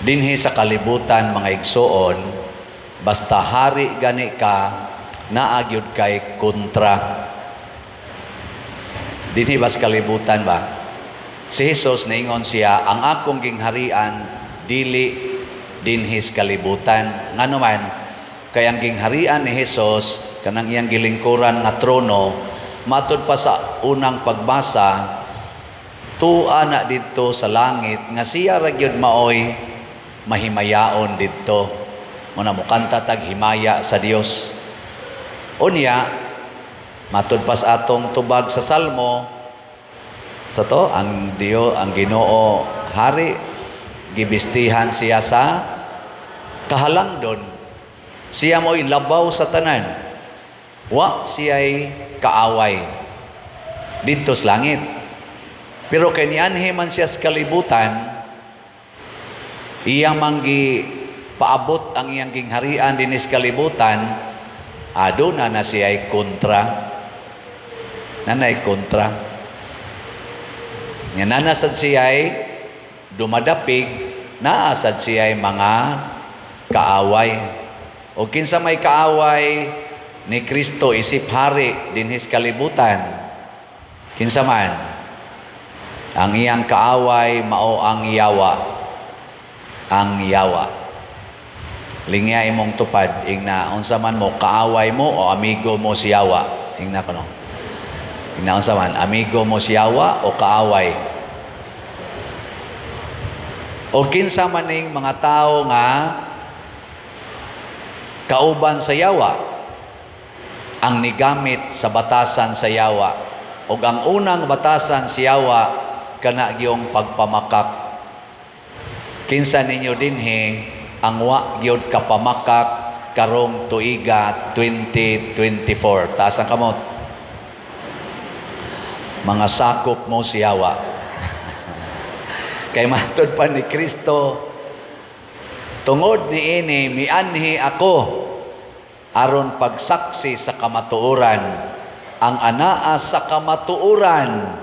Dinhi sa kalibutan, mga igsoon, basta hari gani ka, naa gyud kay kontra. Dinhi ba sa kalibutan ba? Si Jesus, niingon siya, "Ang akong gingharian dili dinhi sa kalibutan." Ngano man? Kay ang gingharian ni Jesus, kanang iyang gilingkuran nga trono, matud pa sa unang pagbasa, tua na didto sa langit nga siya ra gyud maoy mahimayaon didto. Muna mukanta tag himaya sa Dios. Unya, matud pa sa atong tubag sa Salmo, sa to ang Dios, ang Ginoo hari, gibistihan siya sa kahalangdon. Siya mo'y labaw sa tanan. Wa siya'y kaaway didto sa langit. Pero kay nianhi man siya sa kalibutan, iyang manggi paabot ang iyang gingharian dinhi sa kalibutan, aduna na siya'y kontra. Nanay kontra. Nga nanasad siya'y dumadapig, naasad siya'y mga kaaway. O kinsa may kaaway ni Kristo isip hari dinhi sa kalibutan? Kinsa man? Ang iyang kaaway mao ang yawa. Ang yawa. Lingya imong tupad, ingna unsa man mo, kaaway mo o amigo mo si yawa? Ingna kuno. Ingna unsa man, amigo mo si yawa o kaaway? O kinsa man ning mga tao nga kauban sa yawa? Ang nigamit sa batasan sa yawa. Og ang unang batasan sa yawa kana gyung pagpamakak. Kinsa ninyo dinhi ang wa gyud kapamakak karong tuiga 2024? Taas ang kamot. Mga sakop mo si yawa. Kay matod pa ni Kristo, "Tungod niini mianhi ako aron pagsaksi sa kamatuoran. Ang anaa sa kamatuoran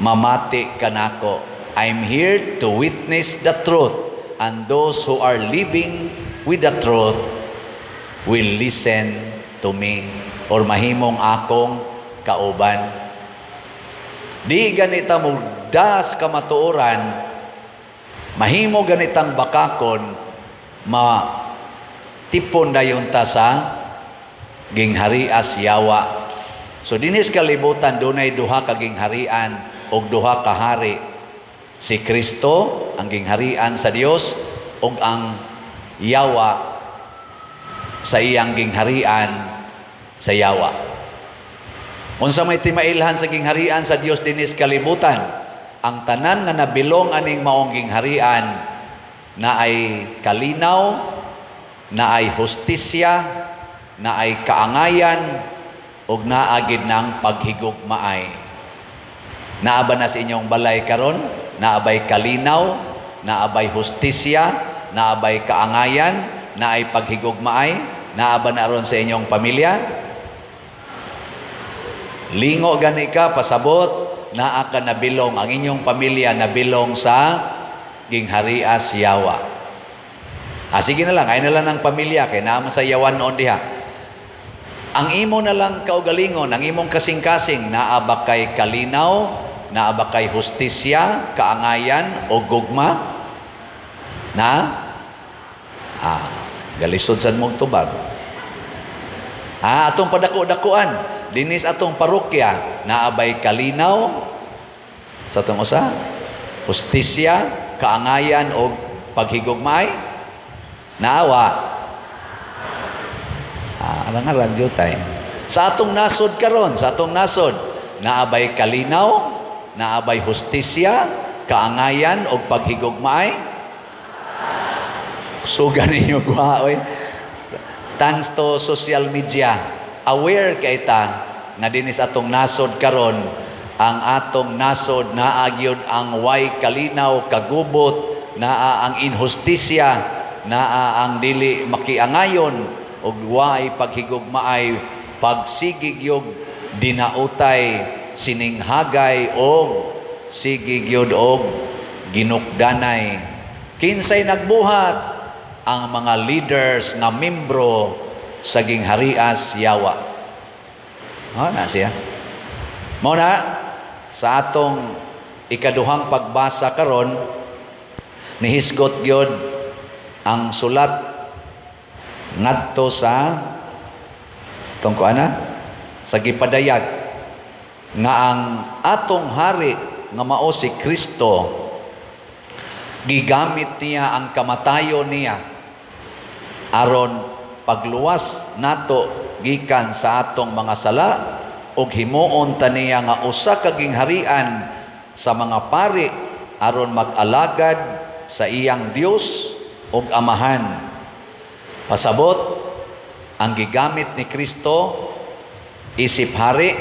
mamati kanako." I'm here to witness the truth, and those who are living with the truth will listen to me or mahimong akong kauban. Di ganita mo da sa kamatuoran, mahimo ganitang bakakon, ma tipon dayon ta sa gingharias yawa. So dinhi sa kalibutan dunay duha ka gingharian ug duha ka hari. Si Kristo, ang gingharian sa Dios, ug ang yawa sa iyang gingharian sa yawa. Unsa may timailhan sa gingharian sa Dios dinhi sa kalibutan? Ang tanan nga nabilong aning maong gingharian na ay kalinaw, na ay hustisya, na ay kaangayan, ug naa gid ng paghigugmaay. Naa ba na sa inyong balay karon? Naa bay kalinaw, naa bay hustisya, naa bay kaangayan, naay paghigugmaay? Naa ba na ron sa inyong pamilya? Lingo gani ka, pasabot, naa ka nabilong, ang inyong pamilya nabilong sa gingharias yawa. Ah, sige na lang, ay na lang ng pamilya, kay naa man sa yawan noon diha. Ang imo na lang kaugalingon, ang imong kasing-kasing, naa ba kay kalinaw, naa ba kay hustisya, kaangayan, o gugma? Na? Ah, galisod sad mong tubag. Ah, atong padako-dakuan, dinhi sa atong parokya, naa bay kalinaw sa atong usa, hustisya, kaangayan o paghigugmay? Naawa. Ah, arang-arang jutay. Sa atong nasod karon, sa atong nasod, naa bay kalinaw, naa bay hustisya, kaangayan o paghigugmaay? Suga ninyo guha, oy. Thanks to social media, aware kay ta nga dinhi sa atong nasod karon, ang atong nasod naa gyud ang way kalinaw, kagubot, naa ang inhustisya, naa ang dili makiangayon ug way paghigugmaay, pagsige gyud dinautay, sininghagay og sige gyud og ginukdanay. Kinsay nagbuhat? Ang mga leaders nga membro sa gingharias yawa. Ha, na siya. Mao na sa atong ikaduhang pagbasa karon, nihisgot gyud ang sulat ngadto sa atong kuana sa gipadayag nga ang atong hari nga mao si Kristo, gigamit niya ang kamatayon niya aron pagluwas nato gikan sa atong mga sala ug himuon ta niya nga usa ka gingharian sa mga pari aron mag-alagad sa iyang Dios ug Amahan. Pasabot, ang gigamit ni Kristo isip hari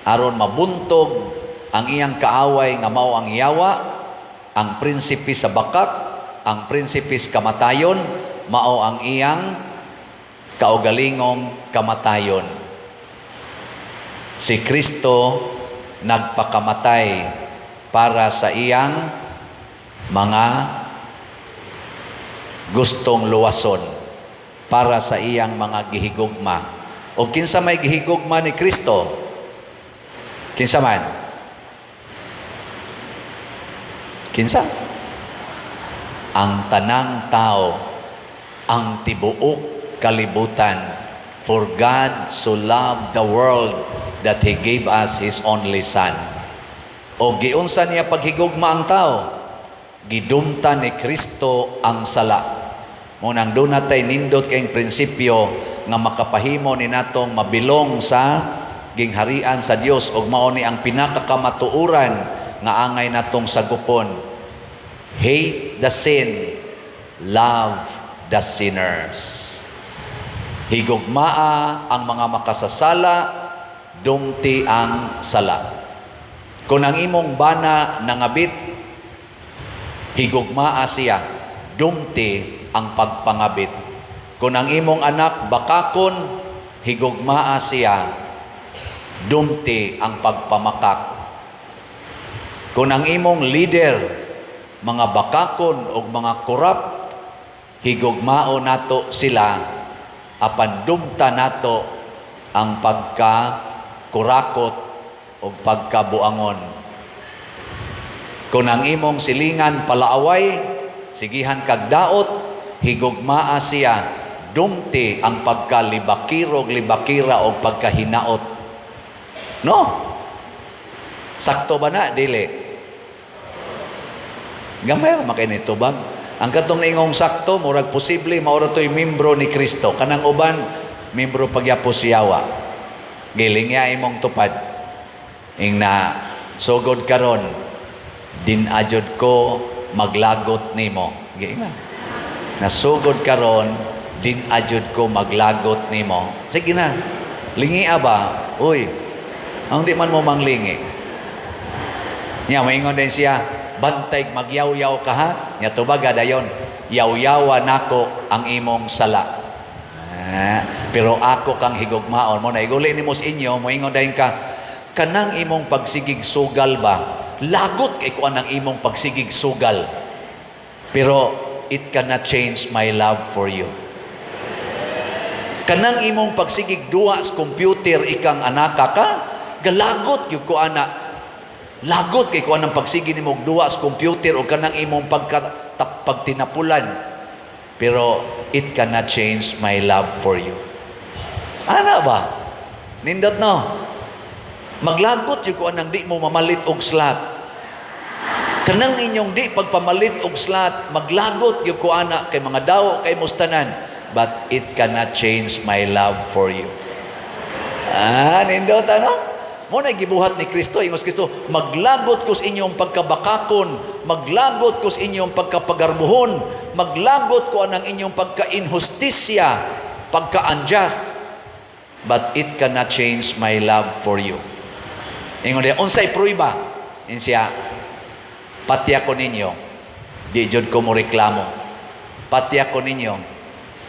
aron mabuntog ang iyang kaaway nga mao ang yawa, ang prinsipe sa bakak, ang prinsipe sa kamatayon, mao ang iyang kaugalingong kamatayon. Si Kristo nagpakamatay para sa iyang mga gustong luwason, para sa iyang mga gihigugma. O kinsa may gihigugma ni Kristo? Kinsa man? Kinsa? Ang tanang tao, ang tibuok kalibutan. For God so loved the world that He gave us His only Son. O giunsa niya paghigugma ang tao? Gidumtan ni Kristo ang sala. Mao nang duna tay nindot kayong prinsipyo nga makapahimo ni natong mabilong sa gingharian sa Dios ug mao ni ang pinakakamatuoran nga angay natong sagupon. Hate the sin, love the sinners. Higugmaa ang mga makasasala, dumti ang sala. Kung ang imong bana nangabit, higugmaa siya, dumti ang pagpangabit. Kung ang imong anak bakakon, higugmaa siya, dumti ang pagpamakak. Kung ang imong leader mga bakakon o mga corrupt, higugmao nato sila, apan dumta nato ang pagka kurakot o pagkabuangon. Kung ang imong silingan palaaway, sigihan kag daot, higugmaa siya, dumti ang pagkalibakirog libakira o pagkahinaot. No? Sakto ba na? Dili. Gamay ra makay tubag. Ang katong niingong sakto, murag posible mao ra to'y membro ni Kristo. Kanang uban, membro pagyapos siyawa. Giling niya imong tupad. Ing na sugod karon, din ajud ko maglagot nimo. Giing na. Nasugod karon, din ajud ko maglagot nimo. Sige na. Lingia ba? Uy, ang di man mo manglingi. Nya maingon din siya, "Bantay magyaw-yaw ka ha." Nya tubaga dayon, "Yaw-yawa nako ang imong sala. Ah, pero ako kang higugmaon." Mao na iguli nimo sa inyo, moingon dayon ka, "Kanang imong pagsigig sugal ba? Lagot kay kuan ang imong pagsigig sugal. Pero it cannot change my love for you. Kanang imong pagsigig duwa sa computer ikang anaka ka, galagot gyud ko ana. Lagot kay kuan ang pagsige nimo og duwa sa computer o kanang imong pagtinapulan. Pero it cannot change my love for you." Ana ba? Nindot, no? Maglagot yung kuan ang di mo mamalit og slot. Kanang inyong di pagpamalit og slot, maglagot yung kuana kay mga daw kay mustanan. But it cannot change my love for you. Ah, nindot ano? Mao na gibuhat ni Kristo, ingos Kristo, "Maglagot ko sa inyong pagkabakakon, maglagot ko sa inyong pagkapagarbuhon, maglagot ko anang inyong pagka-inhustisya, pagka-unjust, but it cannot change my love for you." Ingon niya, "Unsay pruiba?" Ingon siya, "Pati ako ninyo, di jud ko mo reklamo. Pati ako ninyo,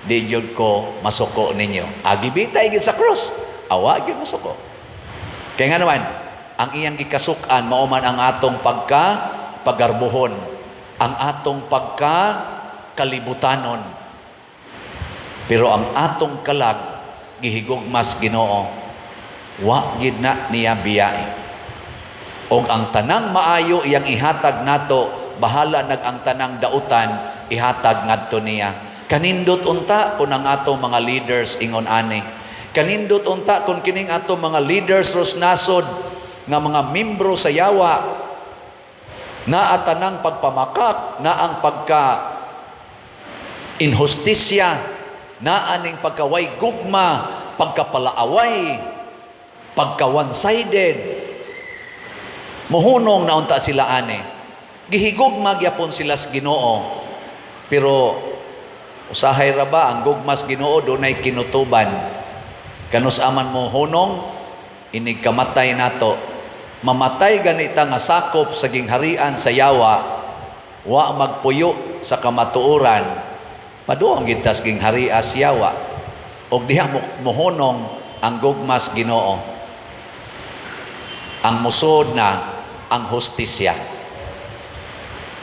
di jud ko masuko ninyo." Agibitay gid sa cross, awa gyud masuko. Kaya nga naman, ang iyang gikasuk-an mao man ang atong pagka pagarbuhon. Ang atong pagka kalibutanon. Pero ang atong kalag gihigugmas Ginoo. Wa gid na niya biyai. Og ang tanang maayo iyang ihatag nato, bahala nag ang tanang dautan ihatag ngadto niya. Kanindot unta kung ang atong mga leaders ingon ani. Kanindot unta kung kining atong mga leaders ros nasod nga mga membro sa yawa, naa tanang pagpamakak, na ang pagka inhustisya, naa ning pagkaway gugma, pagkapalaaway, pagka one-sided. Muhunong na unta sila ani. Gihigugma gyapon sila sa Ginoo. Pero usahay ra ba ang gugmas Ginoo dunay kinutuban. Kanus aman mo hunong inig kamatay nato. Mamatay ganita nga sakop sa gingharian sa yawa, wa magpuyo sa kamatuoran, paduong gid tas gingharia sa yawa. Og diha mo mohunong ang gugmas Ginoo. Ang musod na ang hustisya.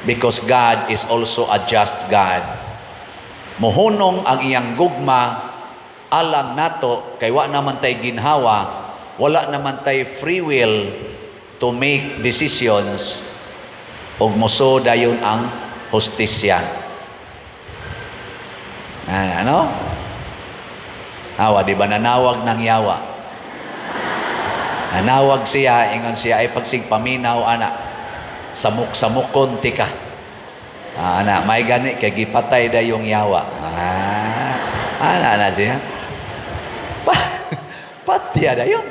Because God is also a just God. Mohunong ang iyang gugma alang nato kay wa naman tay ginhawa, wala naman tay free will to make decisions, ug muso dayon ang hustisya. Ah, ano? Awa, di ba nanawag ng yawa? Nanawag siya, ingon siya, ay pagsig paminaw, ana, samok-samokon tika. Ah, ana, may gani, kay gipatay da yung yawa. Ah, ana na siya. Patya na yun.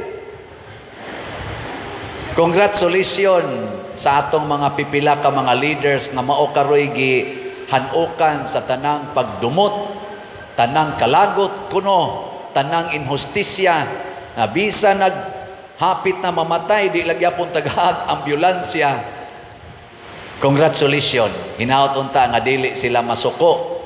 Congratulations sa atong mga pipila ka mga leaders nga mao karoy gi hanukan sa tanang pagdumot, tanang kalagot kuno, tanang inhustisya, na bisa nag hapit na mamatay, di lang gyapon tagaag ambulansya. Congratulations. Hinaot unta nga dili sila masuko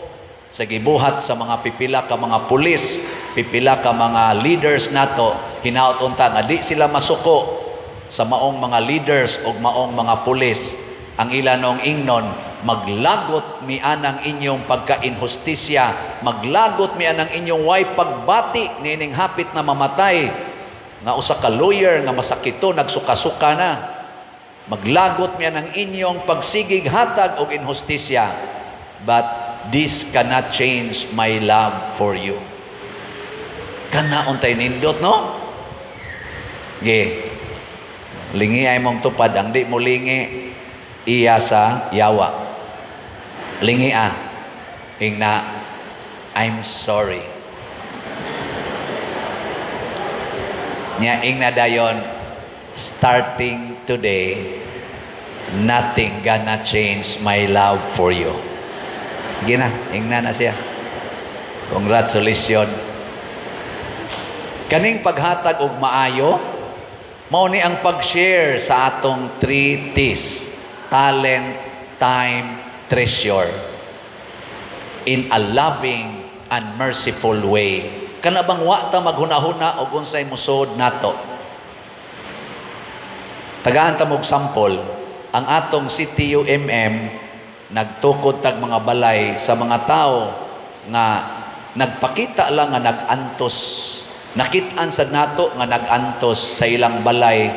sa gibuhat sa mga pipila ka mga pulis, pipila ka mga leaders nato. Hinaot unta nga di sila masuko sa maong mga leaders o maong mga pulis. Ang ilanong ingnon, maglagot mi anang inyong pagka-inhustisya, maglagot mi anang inyong way pagbati niining hapit na mamatay nga usa ka lawyer nga masakito, nagsuka-suka na. Maglagot mi anang inyong pagsigig hatag og inhustisya. But this cannot change my love for you. Kana untay nindot, no? Ge. Lingi ay mong tupad, ang di mo lingi, iya sa yawa. Lingi ah. Ingna, "I'm sorry." Nya ingna dayon, "Starting today, nothing gonna change my love for you." Gina, ingna na siya. Congratulations. Kaning paghatag og maayo, mao ni ang pag-share sa atong three T's: talent, time, treasure. In a loving and merciful way. Kana bang wa ta maghuna-huna og unsay musod nato. Tagaan ta mog sample, ang atong CTUMM nagtukod tag mga balay sa mga tao nga nagpakita lang nga nag-antos. Nakit-an sad nato nga nag-antos sa ilang balay.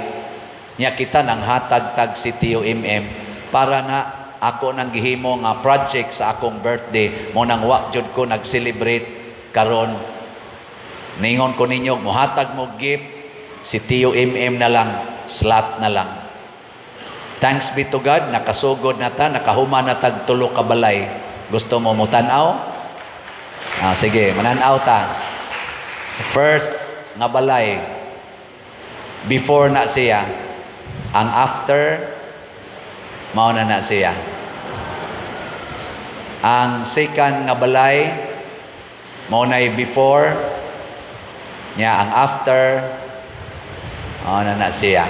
Nya kita nang hatag tag CTUMM para na ako nang gihimo nga project sa akong birthday mo, nang wa jud ko nag-celebrate karon. Ningon ko ninyo, mohatag mo gift, si TUMM na lang, slot na lang. Thanks be to God, nakasugod na ta, nakahuman na tag tulo ka balay. Gusto mo mutan-aw? Ah, sige, mananaw ta. First nga balay, before na siya, ang after, mao na na siya. Ang second nga balay, mao na before, nya ang after, mao na na siya.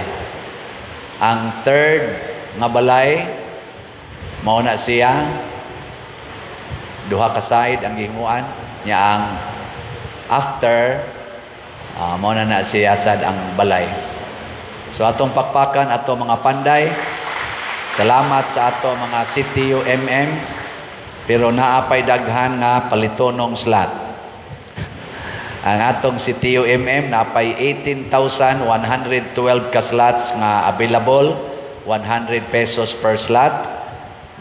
Ang third nga balay, mao na siya, duha ka side ang gihimuan, nya ang after, mao na na siya sad ang balay. So atong pakpakan atong mga panday. Salamat sa ato mga CTU MM, pero naa pay daghan nga palitonong slot. Ang atong CTU MM napay 18,112 ka slots nga available, 100 pesos per slot.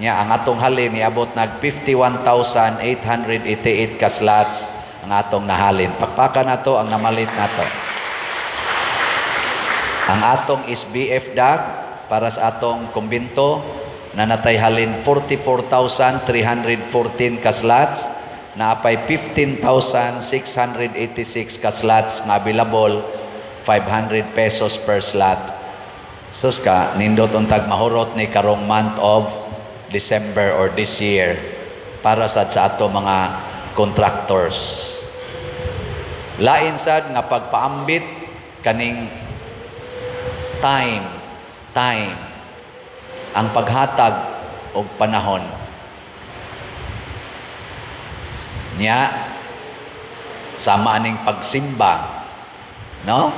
Nya ang atong halin niabot nag 51,888 ka slots ang atong nahalin. Pakpakan nato ang namalit nato. Ang atong SBF DAG para sa atong kumbinto na natay halin 44,314 ka slots, naapay 15,686 ka slots nga available, 500 pesos per slot. Sus ka, nindot untag mahurot ni karong month of December or this year para sad sa ato mga contractors. Lain sad nga pagpaambit kaning time, time, ang paghatag og panahon. Nya sama aning pagsimba, no?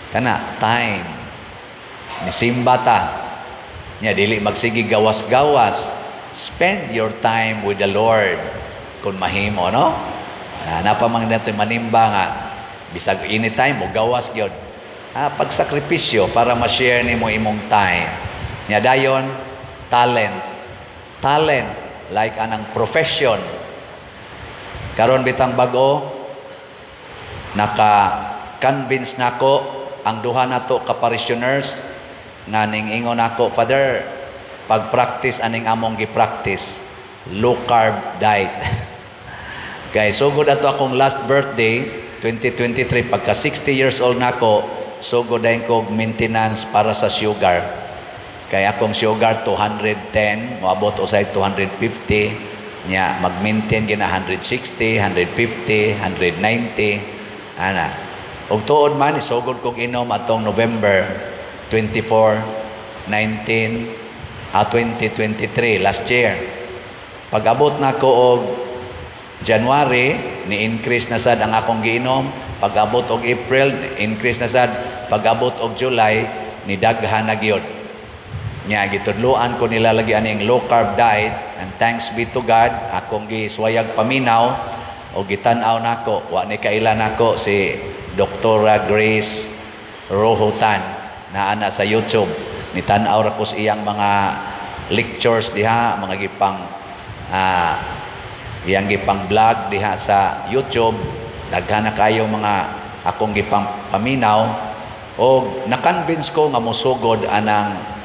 Kana time nisimba ta. Nya dili magsige gawas-gawas. Spend your time with the Lord kung mahimo, no? Ah, napamang natin manimba nga bisag anytime mo gawas gyud. Ah, pagsakripisyo para ma-share nimo imong time. Nya dayon talent. Talent like anang profession. Karon bitang bag-o naka-convince nako ang duha nato ka parishioners nga ning ingon nako, "Father, pag-practice aning among gi-practice, low carb diet." Kay sugod ato akong last birthday, 2023, pagka 60 years old nako, sugod dayon ko maintenance para sa sugar. Kay akong sugar 210, moabot usay 250, nya mag-maintain gina 160, 150, 190, ana. Ug tuod man isugod kog inom atong November 24, 19, 2023, last year. Pag-abot nako og January, ni-increase na sad ang akong giinom. Pag-abot og April, increase na sad. Pag-abot og July, nidaghan na gyud. Nya gitudloan ko nila lagi aning low carb diet, and thanks be to God, akong gisuwayag paminaw o gitan-aw nako, wa ni kaila nako si Dr. Grace Rohotan na ana sa YouTube. Nitan-aw ra ko sa iyang mga lectures diha, mga gipang iyang gipang vlog diha sa YouTube. Daghan na kayo mga akong gipang paminaw og na-convince ko nga mosugod anang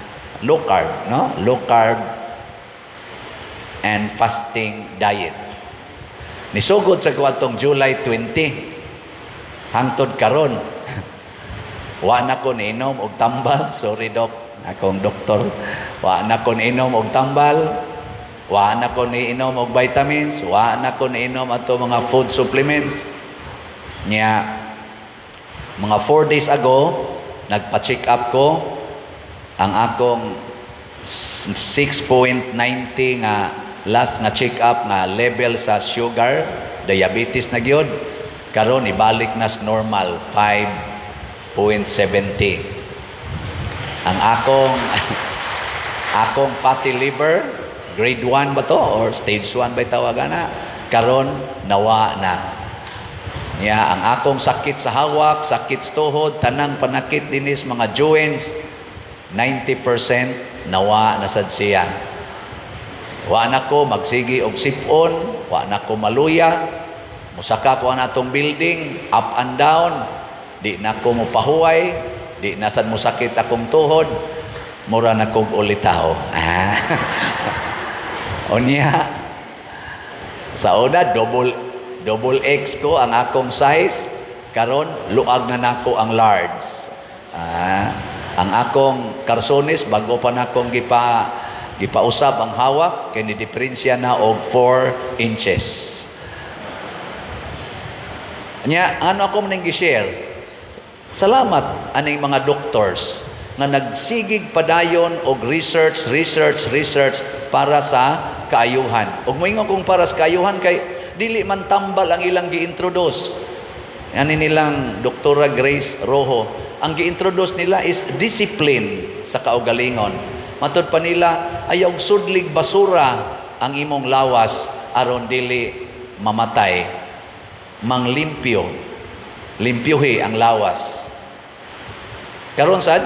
low carb, no? Low carb and fasting diet. Nisugod sa kuwatong July 20 hangtod karon. Wa na ko niinom og tambal. Sorry, doc, akong doktor. Wa na ko niinom og tambal. Wa na ko niinom og vitamins, wa na ko niinom ato mga food supplements. Nya mga 4 days ago, nagpa-check up ko, ang akong 6.90 nga last nga check up nga level sa sugar, diabetes na gyud. Karon ibalik na sa normal, 5.70. Ang akong fatty liver, grade 1 ba to or stage 1 ba tawagan na? Karon nawa na. Nya ang akong sakit sa hawak, sakit sa tuhod, tanang panakit dinis mga joints, 90% nawa na sad siya. Wa na ko magsigi og sipon, wa na ko maluya. Musaka ko ang atong building, up and down. Di na ko mopahuway, di na sad mosakit akong tuhod. Mura na kog ulitaw. Ah. Unya, sa una, double double X ko ang akong size. Karon luag na nako ang large. Ah, ang akong karsones, bago pa nakong gipausab ang hawak kay ni diferensya na og 4 inches. Nya ano ako maning gi-share? Salamat aning mga doctors nga nagsigig padayon og research, research, research para sa kaayuhan. Ug moingon kong para sa kaayuhan kay dili man tambal ang ilang gi-introduce. Ani nilang Doktora Grace Rojo, ang gi-introduce nila is discipline sa kaugalingon. Matud pa nila, ayaw sudlig basura ang imong lawas aron dili mamatay. Manglimpyo. Limpyuhi ang lawas. Karon sad,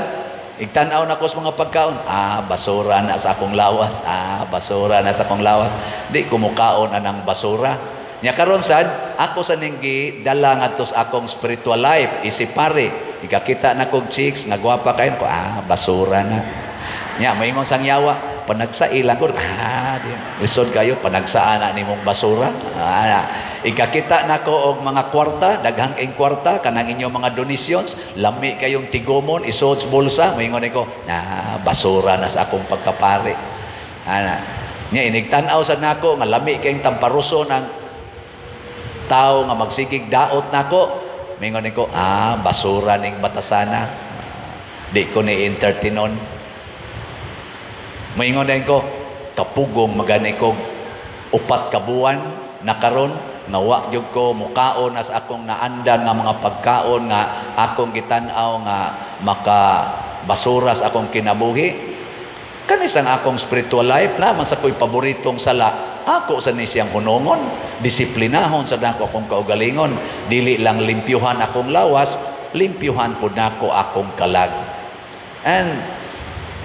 igtan-aw na ko sa mga pagkaon. Ah, basura na sa akong lawas. Ah, basura na sa akong lawas. Di ko mukaon anang basura. Nya karon sad, ako sa ning dala ngadto sa akong spiritual life, isip pare. Ikakita na kog chicks nga gwapa kayo ko, ah, basura na. Nya moingon sang yawa, panagsailang ko, ah, di, lisod kayo panagsaan na nimong basura. Ah, ikakita nako og mga kwarta, daghang ing kwarta kanang inyong mga donations, lami kayong tigomon, isod sa bulsa, moingon ko, ah, basura na sa akong pagkapare. Ana. Nya inigtan-aw sa nako nga lami kayong tamparuson ang tao nga magsigig daot nako. Mingon ko, ah, basura ning batasana. Di ko ni entertainon. Moingon din ko, kapugong magani ko 4 ka buwan na karon nga wa gyud ko mukaon na sa akong naandan nga mga pagkaon nga akong gitan-aw nga maka basura sa akong kinabuhi. Kanis ang akong spiritual life na man sa ko'y paboritong sala, ako sa ni siyang hunongon, disiplinahon sa nako akong kaugalingon, dili lang limpyuhan akong lawas, limpyuhan pud nako akong kalag. And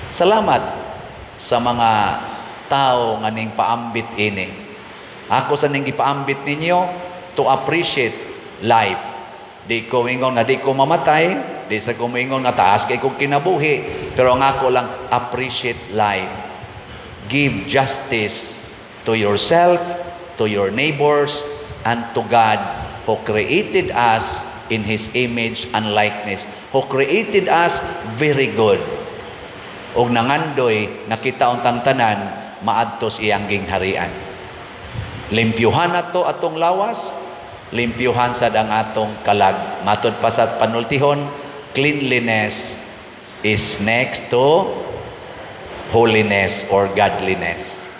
salamat sa mga tao nga ning paambit ini. Ako sa ning gipaambit ninyo to appreciate life. Di ko ingon nga di ko mamatay, di sa ko moingon nga taas kay kong kinabuhi, pero ang ako lang, appreciate life. Give justice to yourself, to your neighbors, and to God who created us in His image and likeness, who created us very good. Og nangandoy nakita untang tanan maadto sa iyang gingharian. Limpyuhan nato atong lawas, limpyuhan sad ang atong kalag. Matud pa sa panultihon, cleanliness is next to holiness or godliness.